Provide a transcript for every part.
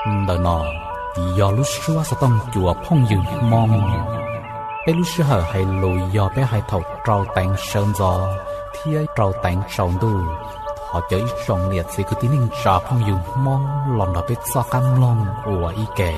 Ntawm no yog lub suab xov tooj cua phooj ywg Hmoob. Peb lub sij hawm hais lus yog peb hais thaum rau teev sawv ntxov thiab rau teev tsaus ntuj. Thov caw ib tsoom niam txiv kwv tij neej tsa phooj ywg Hmoob los nrog peb txoj qab mloog ua ib ke.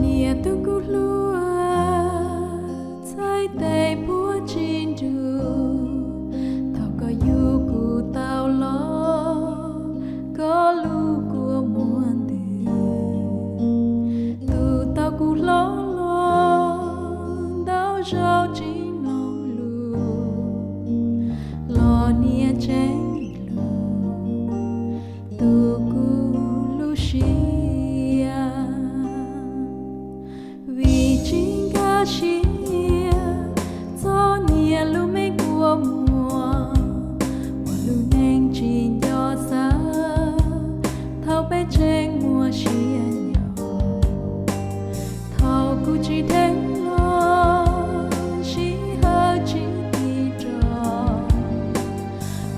Niam tus kuv hlub, txhais tes puab tsis nrug, thaum koj yug kuv tau los, koj lub kua muag ntws, tus tau kuv hlob los, ntau zaug tsis mloog lus, los niam tseeb lug, tus kuv lub siab. Vim tsis nkag siab txog niam lub me kua muag, ua lub neej tsis nco xav, thaum peb tseem muaj sia nyob. Thaum kuv tsis dheev los, sij hawm tsis tig rov,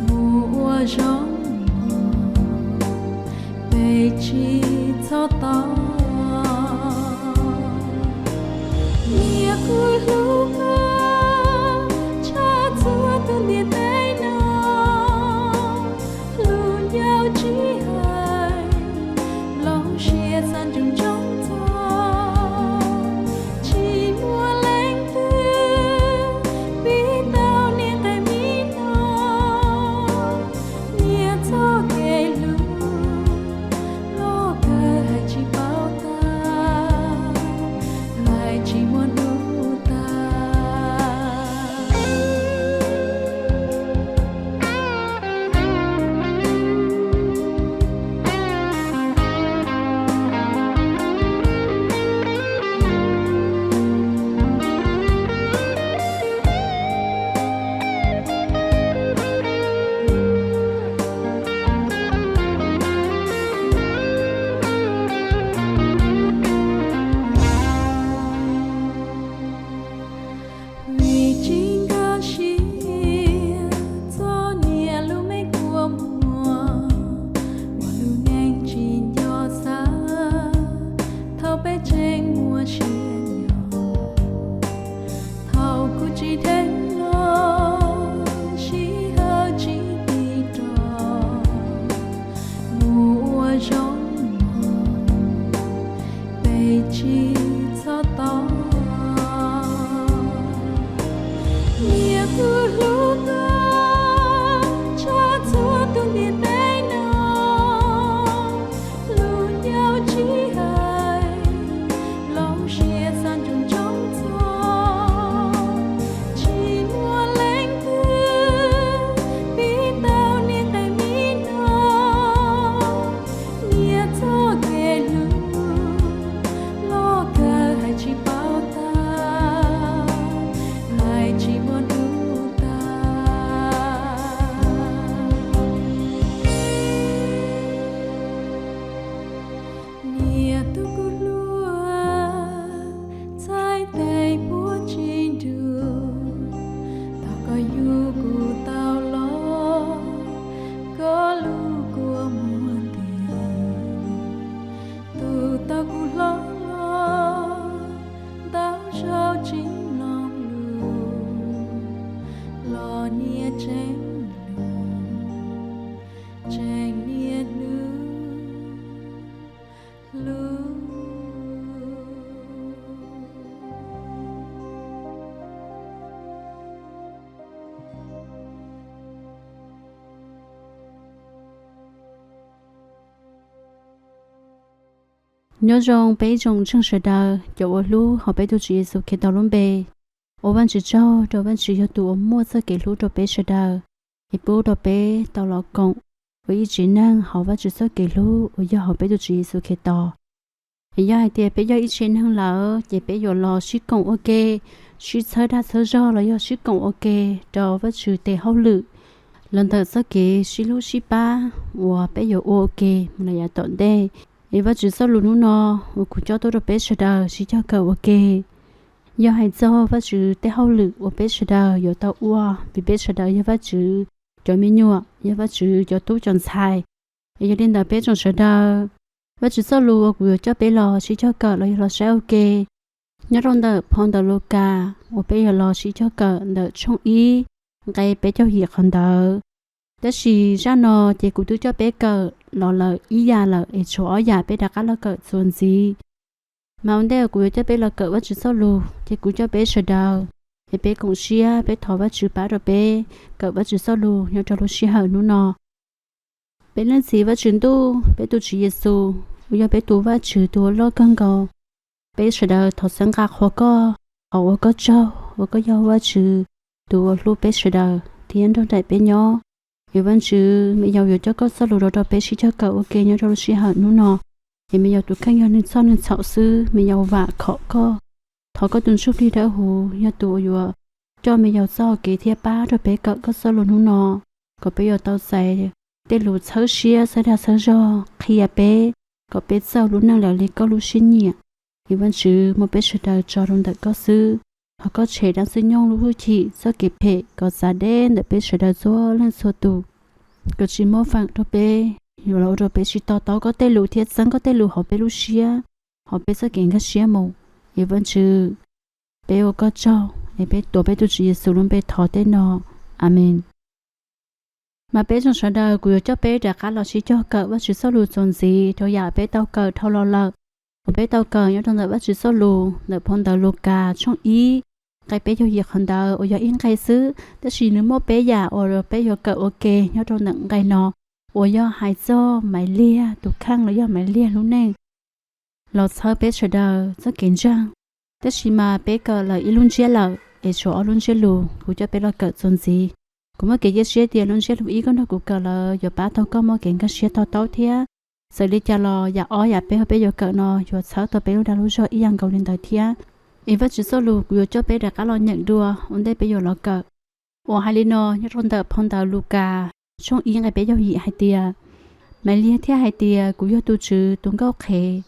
mus ua zoo mog, peb tsis txhob tos. Niam kuv hlub koj tshaj txhua tus ntiaj teb no, hlub ncauj tsis hais, lub siab xav nco ntsoov txog, tsis muaj leej twg pib tau niam nqe mi no. Niam txoj kev hlub loj kawg hais tsis paub tag, hais tsis muaj hnub tag. Vim tsis nkag siab txog niam lub me kua muag, ua lub neej tsis nco xav, thaum peb tseem muaj sia nyob. Thaum kuv tsis dheev los, sij hawm tsis tig rov, mus ua zoo mog, peb tsis txhob tos. Niam kuv hlub koj tshaj txhua tus ntiaj teb no, hlub ncauj tsis hais, lub siab xav nco ntsoov txog, tsis muaj leej twg pib tau niam nqe mi no. Niam txoj kev hlub loj kawg Nyob zoo peb ib tsoom ntseeg sawv daws cov uas hlub hauv peb tus Tswv Yexus Khetos lub npe. Ua Vajtswv tsaug rau Vajtswv yog tus uas muaj txoj kev hlub rau peb sawv daws, es pub rau peb tau los koom ua ib tsev neeg hauv Vajtswv txoj kev hlub uas yog hauv peb tus Tswv Yexus Khetos. Es yog hais tias peb yog ib tsev neeg lawm ces peb yuav los sib koom ua ke, sib txhawb dag txhawb zog los yog sib koom ua ke rau Vajtswv tes hauj lwm los ntawm txoj kev sib hlub sib pab uas peb yuav ua ua ke mus lawm yav tom ntej. Es Vajtswv txoj lus hnub no uas kuv coj tuaj rau peb sawv daws sib cog kawm ua ke, yog hais txog Vajtswv tej hauj lwm uas peb sawv daws yuav tau ua, vim peb sawv daws yog Vajtswv cov me nyuam, yog Vajtswv cov tub cov ntxhais. Es yog li ntawd peb tsoom sawv daws, Vajtswv txoj lus uas kuv yuav coj peb los sib cog kawm los yog los saib ua ke nyob rau ntawm phau ntawv Lukas uas peb yuav los sib cog kawm ntawm tshooj ib nqe peb caug yim qhov ntawd. Tab sis zaj no ces kuv twb coj peb kawm los lawm ib yam lawm es tshuav ob yam peb rov qab los kawm txuas ntxiv. Mas ua ntej uas kuv yuav coj peb los kawm Vajtswv txoj lus ces kuv coj peb sawv daws es peb koom siab peb thov Vajtswv pab rau peb kawm Vajtswv txoj lus nyob rau lub sij hawm hnub no. Peb leej txiv Vajtswv ntuj, peb tus Tswv Yexus uas yog peb tus Vajtswv tus uas loj kawg nkaus, peb sawv daws thov txhawb nqa qhuas koj, thov ua koj tsaug uas koj yog Vajtswv tus uas hlub peb sawv daws thiab nrog nraim peb nyob. Es Vajtswv, me yaus yuav coj koj txoj lus los rau peb sib cog kawm ua ke nyob rau lub sij hawm hnub no, es me yaus tus kheej yog neeg txhoj neeg txhaum xwb, me yaus vam khom koj. Thov koj tus Ntsuj Plig Dawb Huv yog tus uas yuav coj me yaus txoj hau kev thiab pab rau peb kawm koj txoj lus hnub no, kom peb yuav tau txais tej lus txhawb siab txhawb dag txhawb zog qhia peb, kom peb txawj ua lub neej raws li koj lub siab nyiam. Es Vajtswv, muab peb sawv daws tso rau ntawm koj xwb, thov koj tshem dab ntxwg nyoog lub hwj chim txoj kev phem kom txav deb ntawm peb sawv daws txhua leej txhua tus, kom tsis muaj feem rau peb, yuav los ua rau peb tsis to taub koj tej lus thiab txeeb koj tej lus hauv peb lub siab, hauv peb txoj kev nkag siab mus. Es Vajtswv, peb ua koj tsaug, es peb tuav peb tus Tswv Yexus lub npe thov tej no. Amees. Mas peb tsoom sawv daws, kuv yuav coj peb rov qab los sib cog kawm Vajtswv txoj lus txuas ntxiv rau yam peb tau kawm dhau los lawm, uas peb tau kawm nyob rau ntawm Vajtswv txoj lus ntawm phau ntawv Lukas tshooj ib nqe peb caug yim qhov ntawd uas yog ib nqe xwb, tab sis nws muaj peb yam uas peb yuav kawm ua ke nyob rau ntawm nqe no, uas yog hais txog Maiv Liag tus kheej los yog Maiv Liag lub neej los txhawb peb sawv daws txoj kev ntseeg. Tab sis mas peb kawm lawm ib lub ntsiab lawm es tshuav ob lub ntsiab lus kuv coj peb los kawm txuas ntxiv. Kuv muaj kev cia siab tias lub ntsiab lus ib koj nrog kuv kawm lawm yuav pab tau koj muaj kev nkag siab to taub thiab. Txawm li cas los yam ob yam peb uas peb yuav kawm no yuav txhawb tau peb lub dag lub zog ib yam nkaus li ntawd thiab. Es Vajtswv txoj lus kuv yuav coj peb rov qab los nyeem dua ua ntej peb yuav los kawm, uas hais li no nyob rau ntawm phau ntawv Lukas tshooj ib nqe peb caug yim hais tias, Maiv Liag thiaj hais tias, Kuv yog tus Tswv tus nkauj qhev,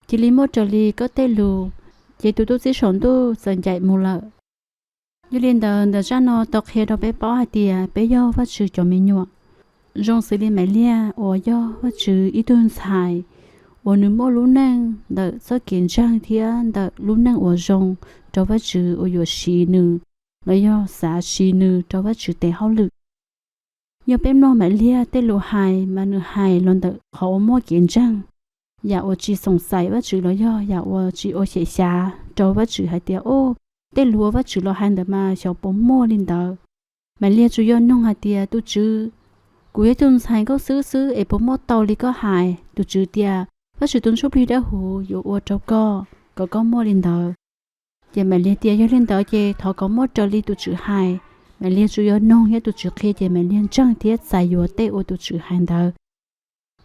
cia li muaj raws li koj tej lus. Ces tus tub txib saum ntuj txawm ncaim mus lawm. Yog li ntawd, ntawm zaj no tau qhia rau peb paub hais tias peb yog Vajtswv cov me nyuam, zoo xws li Maiv Liag uas yog Vajtswv ib tug ntxhais uas nws muaj lub neej ntawm txoj kev ntseeg thiab ntawm lub neej uas zoo rau Vajtswv uas yuav siv nws los yog xav siv nws rau Vajtswv tes hauj lwm. Yog peb mloog Maiv Liag tej lus hais mas nws hais los ntawm qhov uas muaj kev ntseeg, yam uas tsis xoom xaiv Vajtswv los yog yam uas tsis ua xyem xyav rau Vajtswv hais tias, o, tej lus uas Vajtswv los hais ntawd mas xyov puas muaj li ntawd. Maiv Liag tsuas yog noog hais tias, Tus Tswv, kuv yog ib tug ntxhais nkauj xwb xwb es puas muaj tau li koj hais? Tus Tswv tias, Vajtswv tus Ntsuj Plig Dawb Huv yuav ua rau koj kom koj muaj li ntawd. Ces Maiv Liag tias, Yog li ntawd ces thov kom muaj raws li tus Tswv hais. Maiv Liag tsuas yog noog thiab tus Tswv qhia ces Maiv Liag ntseeg thiab txais yuav tej uas tus Tswv hais ntawd.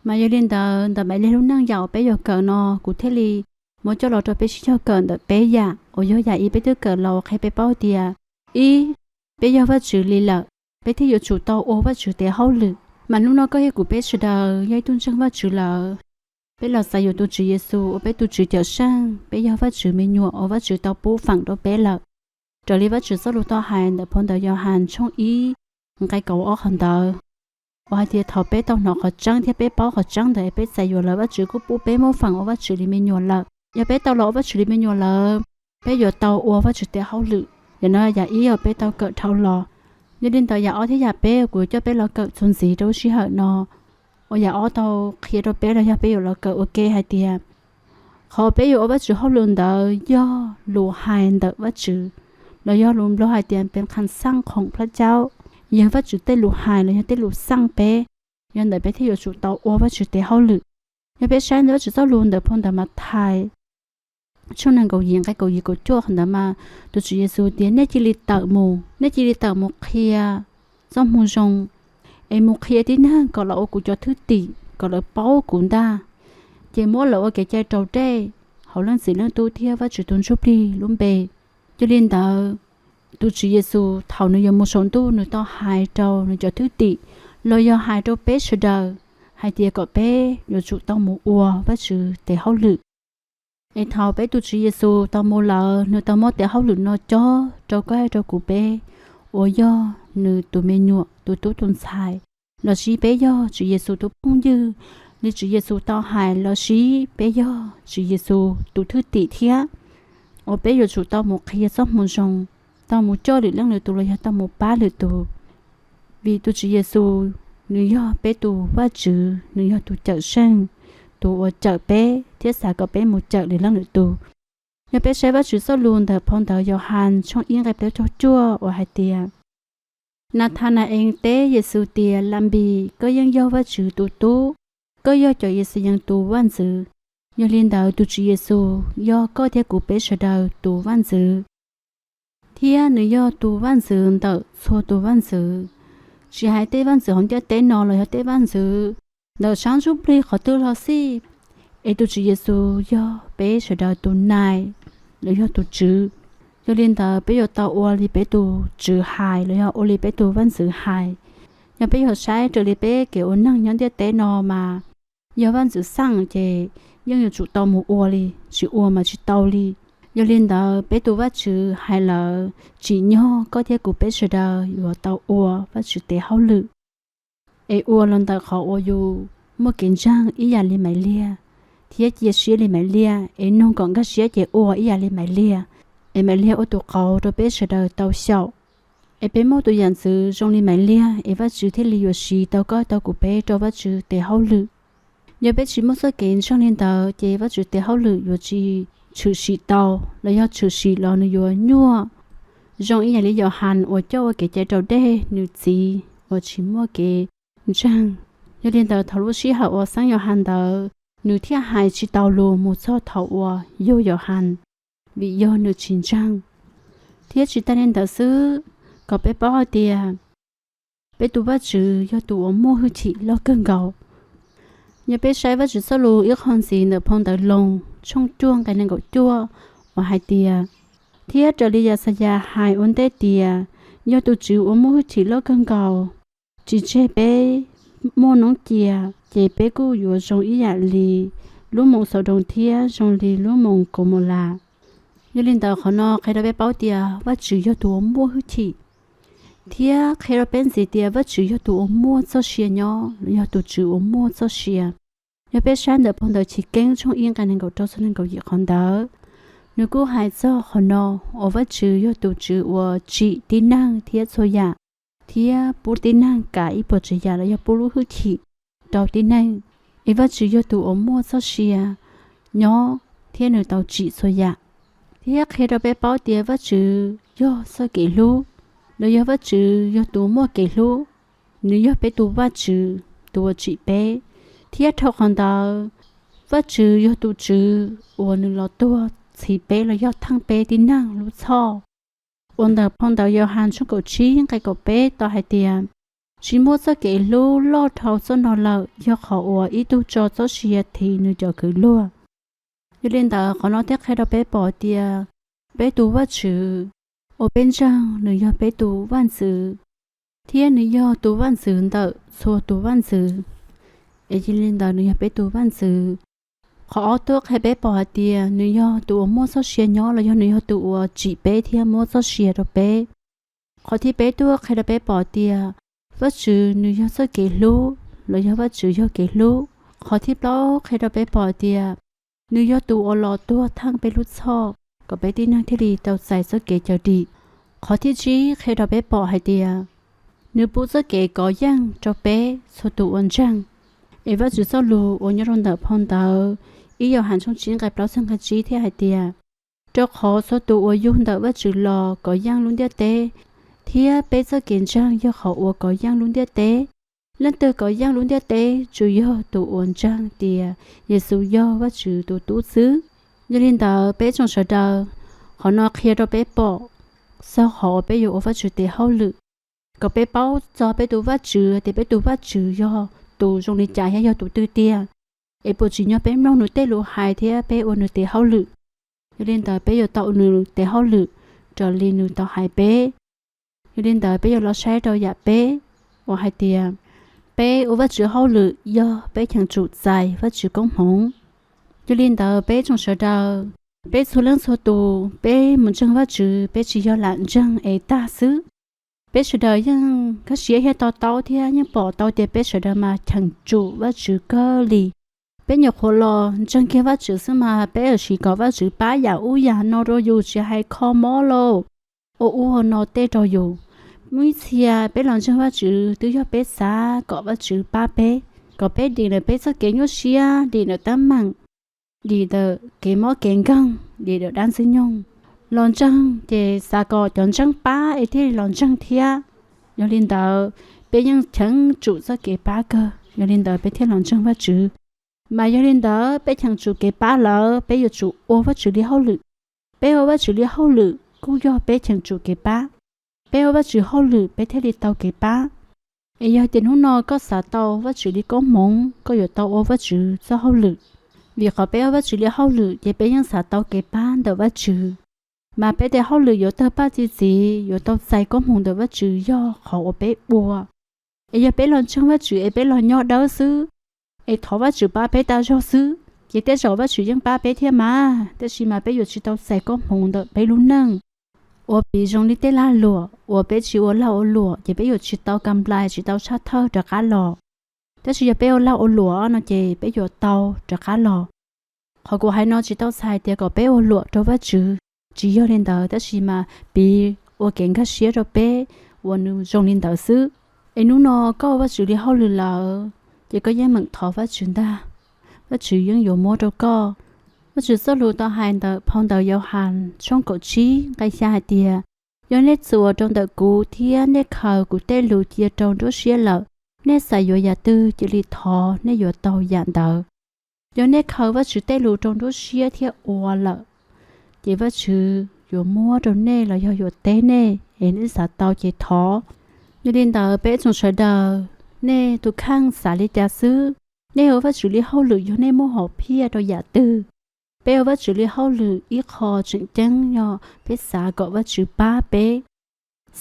Mas yog li ntawd, ntawm Maiv Liag lub neej yam uas peb yuav kawm no, kuv thiaj li muab coj los rau peb sib cog kawm ntawm peb yam, uas yog yam ib peb twb kawm los uas qhia peb paub tias, ib, peb yog Vajtswv li lawm, peb thiaj yuav tsum tau ua Vajtswv tes hauj lwm. Mas hnub no koj thiab kuv peb sawv daws yog ib tug ntseeg Vajtswv lawm, peb los txais yuav tus Tswv Yexus ua peb tus Tswv Cawmseej, peb yog Vajtswv me nyuam uas Vajtswv tau pub feem rau peb lawm. Raws li Vajtswv txoj lus tau hais ntawm phau ntawv Yauhas tshooj ib nqe kaum ob qhov ntawd, uas hais tias thaum peb tau hnov qhov tseeb thiab peb paub qhov tseeb ntawd es peb txais yuav lawm, Vajtswv kuj pub peb muaj feem ua Vajtswv li me nyuam lawm. Yog peb tau los ua Vajtswv li me nyuam lawm, peb yuav tau ua Vajtswv tes hauj lwm. Yam no yam ib uas peb tau kawm dhau los. Yog li ntawd yam ob thiab yam peb kuv yuav coj peb los kawm txuas ntxiv rau lub sij hawm no, uas yam ob tau qhia rau peb los yog peb yuav los kawm ua ke hais tias, Qhov peb yuav ua Vajtswv hauj lwm ntawd yog lus hais ntawm Vajtswv, los yog lus Nplog hais tias peb kham xaj khoom plab caub, yog Vajtswv tej lus hais los yog tej lus xaj peb, yog ntawd peb thiaj yuav tsum tau ua Vajtswv tes hauj lwm. Yog peb saib ntawm Vajtswv txoj lus ntawm phau ntawv Mathais tshooj nees nkaum yim nqe kaum yim kaum cuaj qhov ntawd mas tus Tswv Yexus tias nej cia li tawm mus, nej cia li tawm mus qhia txoj moo zoo, es mus qhia tib neeg kom lawv ua kuv cov thwj tim, kom lawv paub kuv ntag, ces muab lawv ua kev cai raus dej hauv Leej Txiv Leej Tub thiab Vajtswv tus Ntsuj Plig lub npe. Yog li ntawd, tus Tswv Yexus thaum nws yuav mus saum ntuj nws tau hais rau nws cov thwj tim los yog hais rau peb sawv daws hais tias kom peb yuav tsum tau mus ua Vajtswv tes hauj lwm. Es thaum peb tus Tswv Yexus tau mus lawm, nws tau muab tes hauj lwm no cob rau koj rau kuv peb uas yog nws tus me nyuam, tus tub tus ntxhais, los sis peb yog Tswv Yexus tus phooj ywg li Tswv Yexus tau hais, los sis peb yog Tswv Yexus tus thwj tim thiab, uas peb yuav tsum tau mus qhia txoj moo zoo, tau mus coj lwm leej lwm tus los yog tau mus pab lwm tus. Vim tus Tswv Yexus nws yog peb tus Vajtswv, nws yog tus cawm seej, tus uas cawm peb thiab xav kom peb mus cawm lwm leej lwm tus. Yog peb saib Vajtswv txoj lus ntawm phau ntawv Yauhas tshooj ib nqe plaub caug cuaj uas hais tias, Natha-na-ees teb Yexus tias, Labis, koj yeej yog Vajtswv tus Tub, koj yog cov Yixayees tus vaj ntxwv. Yog li ntawd tus Tswv Yexus yog koj thiab kuv peb sawv daws tus vaj ntxwv, thiab nws yog tus vaj ntxwv ntawm txhua tus vaj ntxwv, tsis hais tej vaj ntxwv hauv ntiaj teb no los yog tej vaj ntxwv ntawm sab ntsuj plig qhov twg los xij, es tus Tswv Yexus yog peb sawv daws tus nais los yog tus tswv. Yog li ntawd peb yuav tau ua li peb tus tswv hais los yog ua li peb tus vaj ntxwv hais. Yog peb yog saib raws li peb kev ua neeg nyob ntiaj teb no mas yog vaj ntxwv xaj ces yeej yuav tsum tau mus ua li, tsis ua mas tsis tau li. Yog li ntawd peb tus Vajtswv hais lawm, tsim nyog koj thiab kuv peb sawv daws yuav tau ua Vajtswv tes hauj lwm, es ua los ntawm qhov uas yus muaj kev ntseeg ib yam li Maivliag, thiab cia siab li Maivliag, es noog kom nkag siab ces ua ib yam li Maivliag, es Maivliag ua tus qauv rau peb sawv daws tau xyaum. Es peb muaj tus yam ntxwv zoo li Maivliag es Vajtswv thiaj li yuav siv tau koj tau kuv peb rau Vajtswv tes hauj lwm. Yog peb tsis muaj txoj kev ntseeg li ntawd ces Vajtswv tes hauj lwm yuav tsis tshwm sim tau, los yog tshwm sim los nws yuav nyuaj zoo ib yam li Yauhas uas coj ua kev cai raus dej nws txiv uas tsis muaj kev ntseeg. Yog li ntawd thaum lub sij hawm uas xeeb Yauhas ntawd nws thiaj hais tsis tau lus mus txog thaum uas yug Yauhas, vim yog nws tsis ntseeg. Thiab tsis tas li ntawd xwb, kom peb paub hais tias peb tus Vajtswv yog tus uas muaj hwj chim loj kawg nkaus. Yog peb saib Vajtswv txoj lus ib qho ntxiv ntawm phau ntawv Loos tshooj cuaj nqe nees nkaum cuaj uas hais tias, thiab raws li Yaxayas hais ua ntej tias, yog tus Tswv uas muaj hwj chim loj kawg nkaus tsis tseg peb muaj noob cia, ces peb kuj yuav zoo ib yam li lub moos Xaudoos thiab zoo li lub moos Kaumaulas. Yog li ntawd qhov no qhia rau peb paub tias Vajtswv yog tus uas muaj hwj chim, thiab qhia rau peb ntxiv tias Vajtswv yog tus uas muaj txoj sia nyob los yog tus Tswv uas muaj txoj sia. Yog peb saib ntawm phau ntawv Chiv Keeb tshooj ib nqe nees nkaum rau txog nees nkaum yim qhov ntawd, nws kuj hais txog qhov no, uas Vajtswv yog tus Tswv uas tsim tib neeg thiab txhua yam, thiab pub tib neeg kav ib puas tsav yam los yog pub lub hwj chim rau tib neeg. Es Vajtswv yog tus uas muaj txoj sia nyob thiab nws tau tsim txhua yam, thiab qhia rau peb paub tias Vajtswv yog txoj kev hlub, los yog Vajtswv yog tus muaj kev hlub. Nws yog peb tus Vajtswv, tus uas tsim peb, thiab dhau qhov ntawd, Vajtswv yog tus Tswv uas nws los tuag txhiv peb los yog theej peb tib neeg lub txhoj. Uas ntawm phau ntawv Yauhas tshooj kaum tsib nqe kaum peb tau hais tias, tsis muaj txoj kev hlub loj dhau txoj no lawm, yog qhov uas ib tug tso txoj sia this nws cov kwv luag. Yog li ntawd qhov no thiaj qhia rau peb pom tias peb tus Vajtswv uas peb ntseeg nws yog peb tus vaj ntxwv, thiab nws yog tus vaj ntxwv ntawm txhua tus vaj ntxwv. Es yog li ntawd nws yog peb tus vaj ntxwv. Qhov ob tuaj qhia peb pom hais tias nws yog tus uas muaj txoj sia nyob los yog nws yog tus uas tsim peb thiab muab txoj sia rau peb. Qhov thib peb tuaj qhia rau peb pom tias Vajtswv nws yog txoj kev hlub los yog Vajtswv yog kev hlub. Qhov thib plaub qhia rau peb pom tias nws yog tus uas los tuag theej peb lub txhoj kom peb tib neeg thiaj li tau txais txoj kev cawm dim. Qhov thib tsib qhia rau peb pom hais tias nws pub txoj kev kov yeej rau peb txhua tus uas ntseeg. Es Vajtswv txoj lus uas nyob rau ntawm phau ntawv ib Yauhas tshooj tsib nqe plaub txog nqe tsib thiab hais tias, rau qhov txhua tus uas yug ntawm Vajtswv los kov yeej lub ntiaj teb, thiab peb txoj kev ntseeg yog qhov uas kov yeej lub ntiaj teb. Leej twg kov yeej lub ntiaj teb tsuas yog tus uas ntseeg tias Yexus yog Vajtswv tus Tub xwb. Yog li ntawd peb tsoom sawv daws, qhov no qhia rau peb pom txog qhov uas peb yuav ua Vajtswv tes hauj lwm, kom peb paub txog peb tus Vajtswv tias peb tus Vajtswv yog tus zoo li cas thiab yog tus twg tiag. Es puas tsim nyog peb mloog nws tej lus hais thiab peb ua nws tes hauj lwm? Yog li ntawd peb yuav tau ua nws tes hauj lwm raws li nws tau hais peb. Yog li ntawd peb yuav los saib rau yam peb uas hais tias, peb ua Vajtswv hauj lwm yog peb cheem tsum txais Vajtswv koob hmoov. Yog li ntawd peb tsoom sawv daws, peb txhua leej txhua tus peb mus ntseeg Vajtswv, peb tsis yog lam ntseeg es tag xwb. Peb sawv daws yeej kaj siab thiab to taub thiab yeej pom tau tias peb sawv daws mas cheem tsum Vajtswv kawg li. Peb nyuam qhuav los ntseeg kiag Vajtswv xwb mas peb yuav siv kom Vajtswv pab yam ub yam no rau yus, tsis hais kho mob lauj, ua ub ua no tej rau yus. Muaj ib txhia peb los ntseeg Vajtswv twb yog peb xav kom Vajtswv pab peb, kom peb dim ntawm peb txoj kev nyuaj siab, dim ntawm teeb meem, dim ntawm kev mob kev nkeeg, dim ntawm dab ntxwg nyoog. Los ntseeg ces xav kom cov ntseeg pab es thiaj li los ntseeg thiab. Yog li ntawd, peb yeej cheem tsum txoj kev pab kawg, yog li ntawd peb thiaj los ntseeg Vajtswv. Mas yog li ntawd peb cheem tsum kev pab lawm, peb yuav tsum ua Vajtswv li hauj lwm. Peb ua Vajtswv li hauj lwm kuj yog peb cheem tsum kev pab. Peb ua Vajtswv hauj lwm peb thiaj li tau kev pab. Es yog tias hnub no koj xav tau Vajtswv li koob hmoov, koj yuav tau ua Vajtswv txoj hauj lwm. Vim qhov peb ua Vajtswv li hauj lwm ces peb yeej xav tau kev pab ntawm Vajtswv. Mas peb tes hauj lwm yuav tawg paj txi txiv, yuav tau txais koob hmoov ntawm Vajtswv yog qhov uas peb ua. Es yog peb los ntseeg Vajtswv es peb los nyob dawb xwb, es thov Vajtswv pab peb tas zog xwb, ces tej zaum Vajtswv yeej pab peb thiab mas, tab sis mas peb yuav tsis tau txais koob hmoov ntawm peb lub neej. Ua piv zoo li tej lag luam uas peb tsis ua lag ua luam ces peb yuav tsis tau kam nplais, tsis tau tshaj thawj rov qab los. Tab sis yog peb ua lag ua luam no ces peb yuav tau rov qab los. Qhov kuv hais no tsis tau txhais tias kom peb ua luam rau Vajtswv, tsis yog li ntawd, tab sis mas piv ua kev nkag siab rau peb ua nws zoo li ntawd xwb. Es hnub no koj ua Vajtswv li hauj lwm lawm, ces koj yeej meem thov Vajtswv ntag, Vajtswv yeej yuav muab rau koj. Vajtswv txoj lus tau hais ntawm phau ntawv Yauhas tshooj kaum tsib nqe xya hais tias, yog nej txuas rau ntawm kuv thiab nej khaws kuv tej lus cia rau nruab siab lawm, nej xav yuav yam twg cia li thov, nej yuav tau yam ntawd. Yog nej khaws Vajtswv tej lus rau nruab siab thiab ua lawm, ces Vajtswv yuav muab rau nej los yog yuav teb nej, es nej xav tau ces thov. Yog li ntawd peb tsoom sawv daws, nej tus kheej xav li cas xwb, nej ua Vajtswv li hauj lwm yog nej muaj hom phiaj rau yam twg? Peb ua Vajtswv li hauj lwm ib qho tseem ceeb yog peb xav kom Vajtswv pab peb,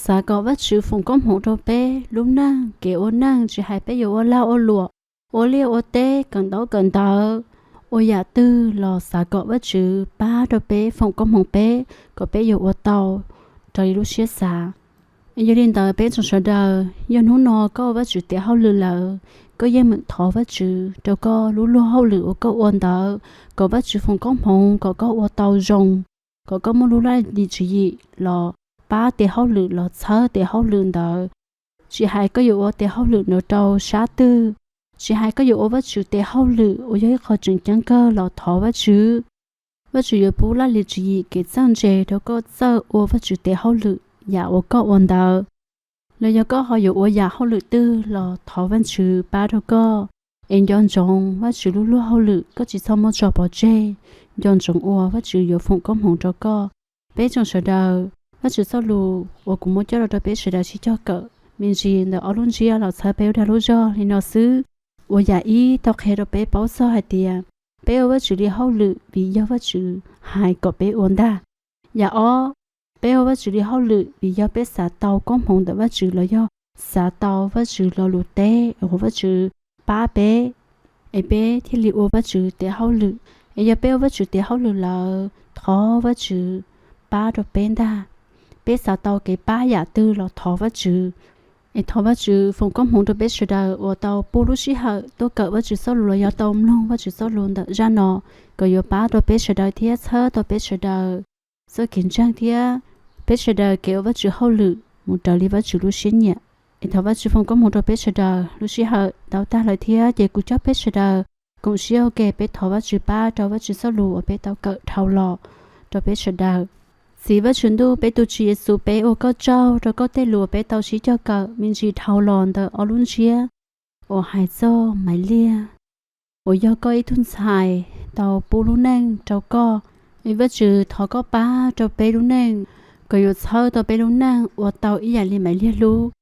xav kom Vajtswv foom koob hmoov rau peb lub neej, kev ua neej, tsis hais peb yuav ua lag ua luam, ua liaj ua teb, kawm ntaub kawm ntawv, ua yam twg los xav kom Vajtswv pab rau peb, foom koob hmoov peb, kom peb yuav ua tau raws li lub siab xav. Yog li ntawd peb tsoom sawv daws, yog hnub no koj ua Vajtswv tes hauj lwm lawm, koj yeej meem thov Vajtswv rau koj lub luag hauj lwm uas koj ua ntawd, kom Vajtswv foom koob hmoov kom koj ua tau zoo, kom koj muaj lub laj lim tswv yim los pab tes hauj lwm los txhawb tes hauj lwm ntawd. Tsis hais koj yuav ua tes hauj lwm ntawd rau sab twg, tsis hais koj yuav ua Vajtswv tes hauj lwm uas yog ib qho tseem ceeb kawg los thov Vajtswv. Vajtswv yuav pub laj lim tswv yim kev txawj ntse rau koj txawj ua Vajtswv tes hauj lwm yam uas koj ua ntawd. Los yog koj ho yuav ua yam hauj lwm twg los thov Vajtswv pab rau koj. Es nco ntsoov Vajtswv lub luag hauj lwm, koj tsis txhob muab tso pov tseg. Nco ntsoov ua, Vajtswv yuav foom koob hmoov rau koj. Peb tsoom sawv daws, Vajtswv txoj lus uas kuv muab coj los rau peb sawv daws sib cog kawm me ntsis ntawm ob lub ntsiab los txhawb peb ua dag lub zog li no xwb. Uas yam ib tau qhia rau peb paub txog hais tias peb ua Vajtswv li hauj lwm vim yog Vajtswv hais kom peb ua ntag. Yam ob, peb ua Vajtswv li hauj lwm vim yog peb xav tau koob hmoov ntawm Vajtswv los yog xav tau Vajtswv lo lus teb uas Vajtswv pab peb, es peb thiaj li ua Vajtswv tes hauj lwm. Es yog peb ua Vajtswv tes hauj lwm lawm, thov Vajtswv pab rau peb ntag. Peb xav tau kev pab yam twg los thov Vajtswv. Es thov Vajtswv foom koob hmoov rau peb sawv daws uas tau pub lub sij hawm tuaj kawm Vajtswv txoj lus los yog tau mloog Vajtswv txoj lus ntawm zaj no, kom yuav pab rau peb sawv daws thiab txhawb tau peb sawv daws txoj kev ntseeg thiab peb sawv daws kev ua Vajtswv hauj lwm mus raws li Vajtswv lub siab nyiam. Es thov Vajtswv foom koob hmoov rau peb sawv daws. Lub sij hawm tau tag lawm thiab ces kuv coj peb sawv daws Koom siab ua ke peb thov Vajtswv pab rau Vajtswv txoj lus uas peb tau kawm dhau los rau peb sawv daws. Txiv Vajtswv ntuj, peb tus Tswv Yexus, peb ua koj tsaug rau koj tej lus uas peb tau sib cog kawm me ntsis dhau los ntawm ob lub ntsiab uas hais txog Maiv Liag uas yog koj ib tug ntxhais tau pub lub neej rau koj. Es Vajtswv, thov koj pab rau peb lub neej, kom yuav txhawb tau peb lub neej ua tau ib yam li Maiv Liag hlub,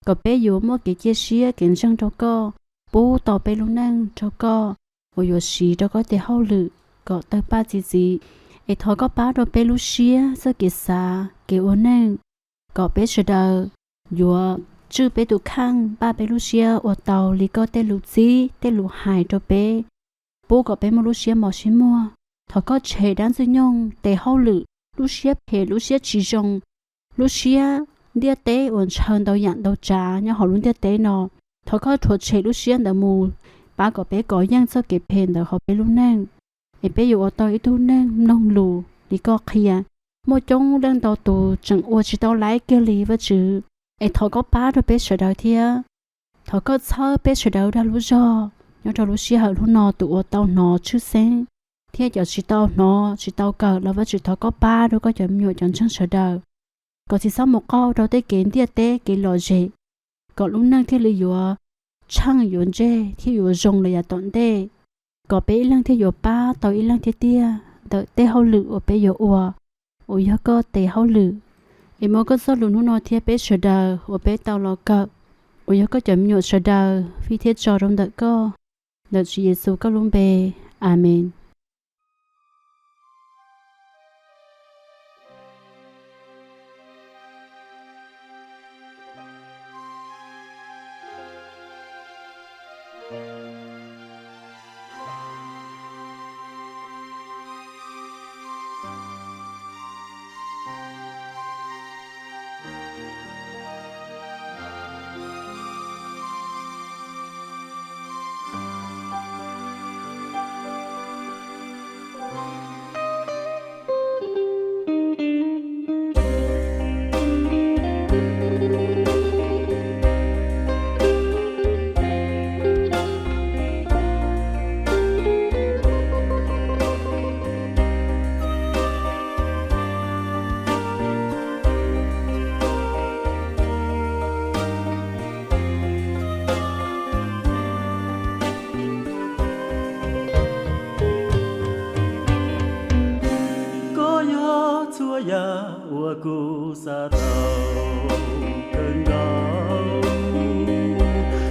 kom peb yuav muaj kev cia siab kev ntseeg rau koj, pub tau peb lub neej rau koj, uas yuav siv rau koj tej hauj lwm kom tawg paj txi txiv. Es thov koj pab rau peb lub siab, txoj kev xav, kev ua neej, kom peb sawv daws yuav tswj peb tus kheej, npaj peb lub siab ua tau li koj tej lus txib tej lus hais rau peb, pub kom peb muaj lub siab mos siab muag. Thov koj tshem dab ntxwg nyoog tes hauj lwm, lub siab phem, lub siab tsis zoo, lub siab ntiaj teb uas ntshaw ntau yam ntau tsav nyob hauv lub ntiaj teb no. Thov koj rhuav tshem lub siab ntawd mus, pab kom peb kov yeej txoj kev phem ntawd hauv peb lub neej, es peb yuav ua tau ib tug neeg mloog lus li koj qhia. Muaj coob leej ntau tus tseem ua tsis tau laib kiag li Vajtswv, es thov koj pab rau peb sawv daws thiab. Thov koj txhawb peb sawv daws dag lub zog nyob rau lub sij hawm hnub no, tus uas tau hnov tshwj xeeb thiab cov tsis tau hnov tsis tau kawm los Vajtswv thov koj pab rau koj cov me nyuam cov ntseeg sawv daws, kom tsis txhob mus qaug rau tej kev ntiaj teb kev lom zem, kom lub neej thiaj li yuav tsheej yuav ntseg thiab yuav zoo lawm yav tom ntej, kom peb ib leeg thiaj yuav pab tau ib leeg thiab tiag ntawm tej hauj lwm uas peb yuav ua, uas yog koj tes hauj lwm. Es muab koj txoj lus hnub no thiab peb sawv daws uas peb tau los kawm, uas yog koj cov me nyuam sawv daws, fij thiab tso rau ntawm koj, ntawm Tswv Yexus koj lub npe. Amees. Koj yog txhua yam uas kuv xav tau kawg nkaus,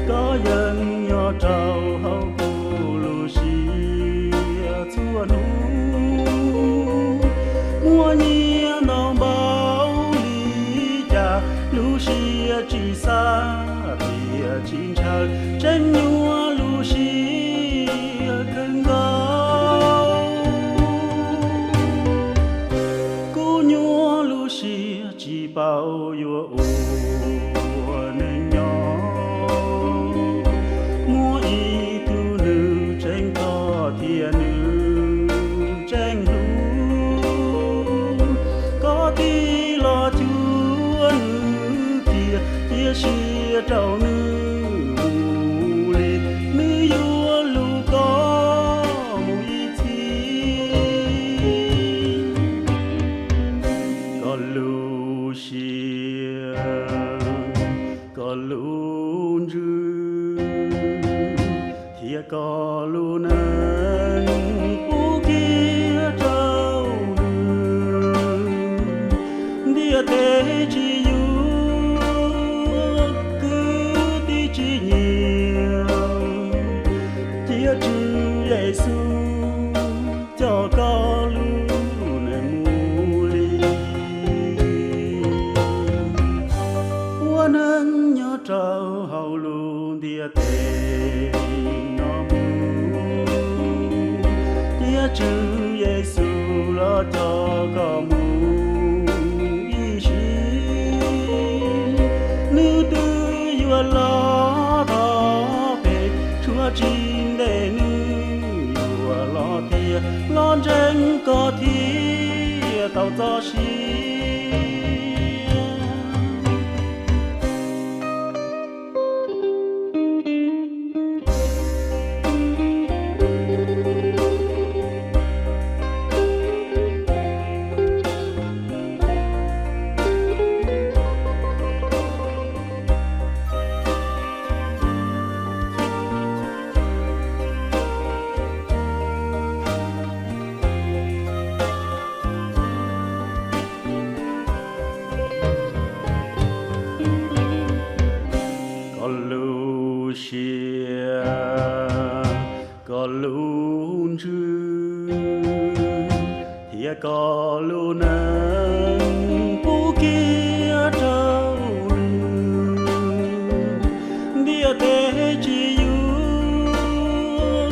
koj yeej nyob rau hauv kuv lub siab txhua hnub. Muaj nyiaj ntau npaum li cas lub siab tsis xav thiab tsis ntshaw, tseem nyuaj lub siab kawg nkaus. Kuv nyuaj lub siab tsis paub yuav ua neej nyob. Muaj ib tug nws tseem hlub thiab nws tseem hlub, koj tig los cuag nws kiag, cia siab rau nws mus li, nws yuav hlub koj mus ib txhis. Koj lub siab, koj lub ntsws thiab koj lub neej pub kiag rau nws. Ntiaj teb tsis yuav, kwv tij tsis nyiam, cia Tswv Yexus coj koj lub neej mus li. Ua neej nyob rau hauv lub ntiaj teb no mus, cia Tswv Yexus los coj koj mus ib sim. Nws twb yuav los tau pem, tshuav tsis ntev nws yuav los tiag, los ntseeg koj thiaj tau txoj sia. Koj lub neej pub kiag rau nws, ntiaj teb tsis yuav,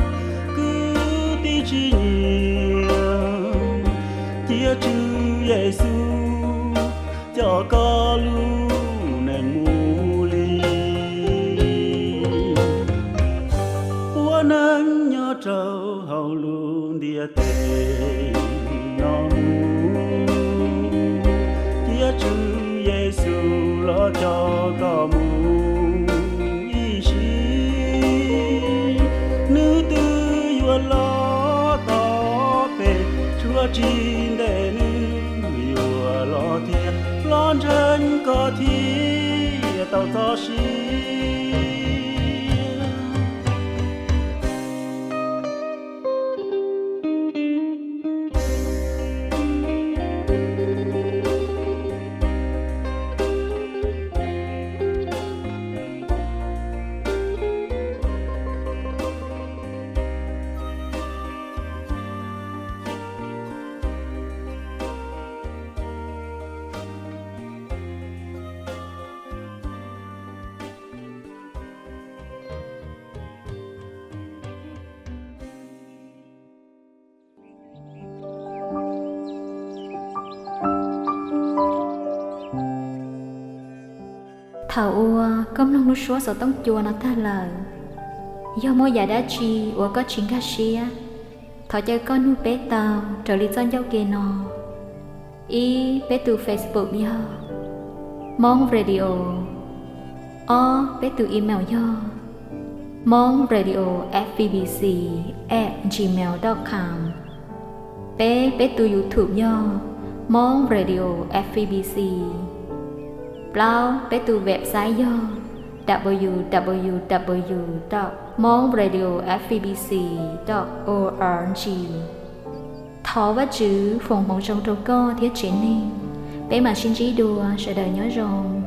kwv tij tsis nyiam, cia Tswv Yexus coj koj lub neej mus li. Ua neej nyob rau hauv lub ntiaj teb no mus, cia Tswv Yexus los coj koj mus ib sim. Nws twb yuav los tau pem, tshuav tsis ntev nws yuav los thiab, los ntseeg koj thiaj tau txoj sia. Thaum uas koj mloog lub suab xov tooj cua no tag lawm, yog muaj yam dab tsi uas koj tsis nkag siab, thov caw koj nug peb tau raws li txoj ncauj ke no. Ib, peb tus Facebook yog Hmoob Radio. Ob, peb tus email yog hmongradioFBC at gmail dot com. Peb, peb tus YouTube yog Hmong Radio FBC. Plaub, peb tus website yog www dot hmongradiofbc dot org. Thov Vajtswv foom hmoov zoo rau koj thiab tsev neeg. Peb mam sib ntsib dua, sawv daws nyob zoo.